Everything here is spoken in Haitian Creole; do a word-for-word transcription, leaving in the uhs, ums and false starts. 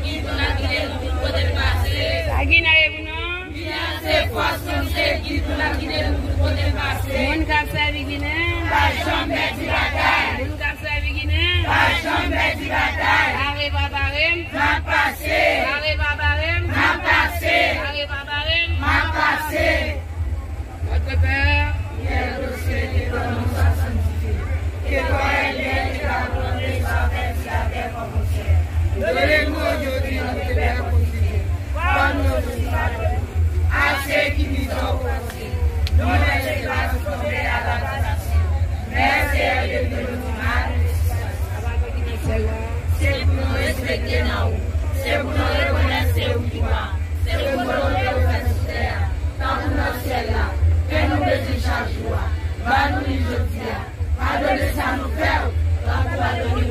Ginen pou n ap ginen nou tout kote n pase. Sa Ginen ye pou nou? Ginen se fòs nou, se gid nou n ap ginen nou tout kote n pase. Moun k ap sèvi Ginen pa janm pèdi batay. Moun k ap sèvi Ginen pa janm pèdi batay. Pare pa pare m. M ap pase. Pare pa pare m. M ap pase. Pare pa pare m. M ap pase. Notre Père, qui es aux cieux, que ton nom soit sanctifié. Que ton règne vienne, que ta volonté soit faite sur la terre comme au ciel. Donnez-nous aujourd'hui notre pain quotidien. Pardonne-nous aussi pardonne à ceux qui nous ont offensés. Ne nous laisse pas tomber à la tentation, mais Seigneur, délivre-nous du mal. Se pou nou respekte nan ou. Se pou nou rekonèt se ou ki wa. Se pou nou rekonèt sou tè a, tankou nan syèl la. Pen nou bezwen chak jou a, ba nou li jodi a. Padone sa nou fè w, tankou padone